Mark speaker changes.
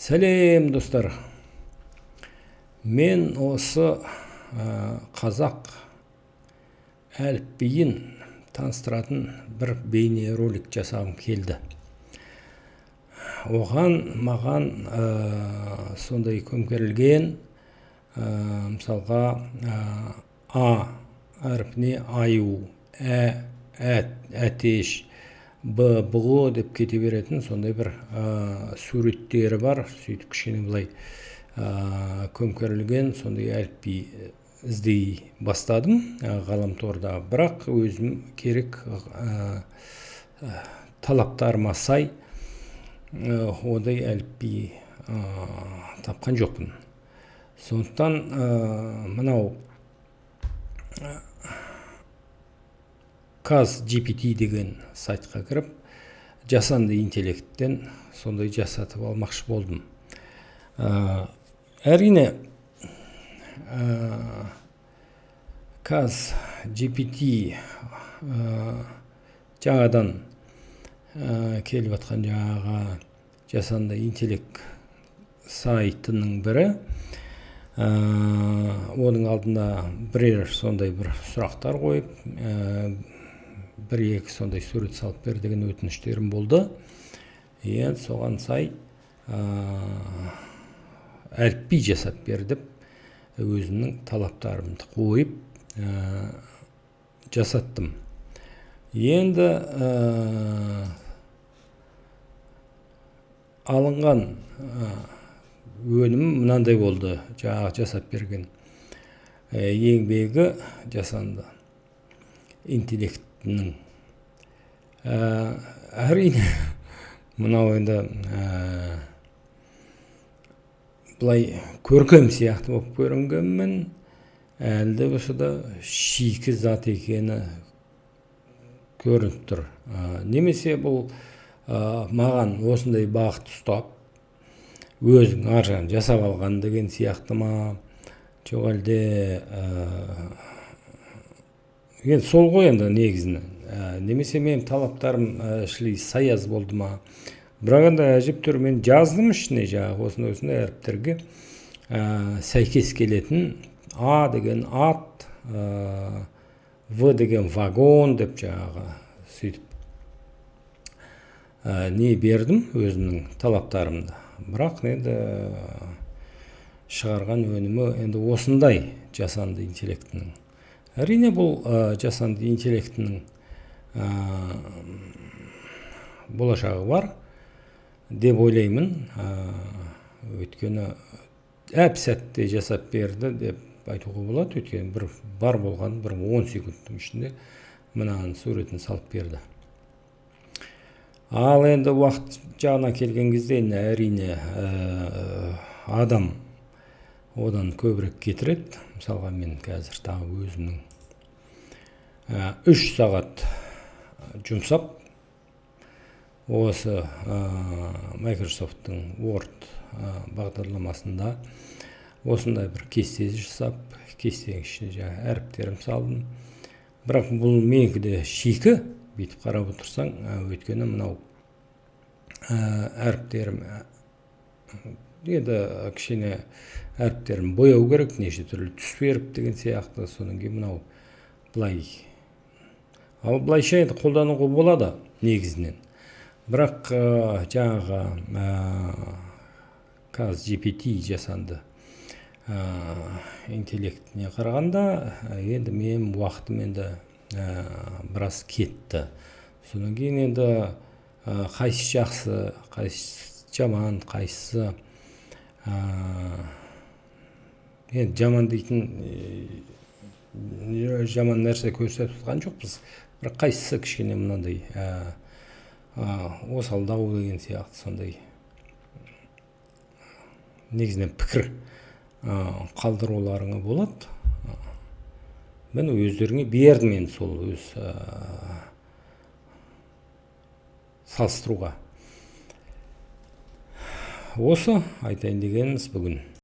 Speaker 1: Сәлем, достар! Мен осы қазақ әліпбиін таныстыратын бір бейнеролик жасағым келді. Оған маған сондай көмкерілген, мысалға, а әрпіне аю, ә, әтеш, б, бұғы деп кете беретін сондай бір суреттері бар. Сөйтіп кішкене былай көмкерілген сондай әліпби іздей бастадым ғаламторда, бірақ өзім керек талаптарыма сай ондай әліпби тапқан жоқпын. Сондықтан мынау KazGPT деген сайтқа кіріп, жасанды интеллекттен сондай жасатып алмақшы болдым. Әрине, KazGPT жаңадан келіп жатқан жаңағы жасанды интеллект сайтының бірі. Оның алдында бірер сондай бір сұрақтар қойып, бір екі сондай сурет салып бер деген өтініштерім болды. Енді соған сай әліпби жасап бер деп өзімнің талаптарымды қойып, жасаттым. Енді алынған өнім мынандай болды. Жаңағы жасап берген еңбегі жасанды интеллектінің. Әрине, мынау енді былай көркем сияқты болып көрінгенмен, әлі де болса да шикі зат екені көрініп тұр. Немесе бұл маған осындай бағыт ұстап, өзің ар жағын жасап алған деген сияқты ма, жоқ әлде енді сол ғой енді негізінен, немесе менің талаптарым шіли саяз болды ма? Бірақ енді әжептәуір мен жаздым ішіне жаңағы осындай осындай әріптерге сәйкес келетін а деген ат, в деген вагон деп жаңағы сөйтіп не бердім өзімнің талаптарымды. Бірақ енді шығарған өнімі енді осындай жасанды интеллектінің. Әрине, бұл жасанды интеллектінің болашағы бар деп ойлаймын, өйткені әп сәтте жасап берді деп айтуға болады, өйткені бір бар болған бір 10 секундтың ішінде мынаның суретін салып берді. Ал енді уақыт жағына келген кезде, әрине, адам одан көбірек кетіреді. Мысалға, мен қазір тағы өзімнің 3 сағат жұмсап, осы Microsoft-тың Word бағдарламасында осындай бір кесте жасап, кестенің ішіне жаңағы әріптерім салдым. Бірақ бұл менікі де шикі, бүйтіп қарап отырсаң, өйткені мынау әріптерім енді кішкене әріптерін бояу керек, неше түрлі түс беріп деген сияқты. Содан кейін мынау былай, ал былайша енді қолдануға болады негізінен, бірақ жаңағы KazGPT жасанды интеллектіне қарағанда енді менің уақытым енді біраз кетті. Содан кейін енді қайсысы жақсы, қайсысы жаман, қайсысы енді жаман дейтін жаман нәрсе көрсетіп жатқан жоқпыз, бірақ қайсысы кішкене мынандай осалдау деген сияқты сондай негізінен пікір қалдыруларыңа болады. Мен өздеріңе бердім енді сол өз салыстыруға. Осы айтайын дегеніміз бүгін.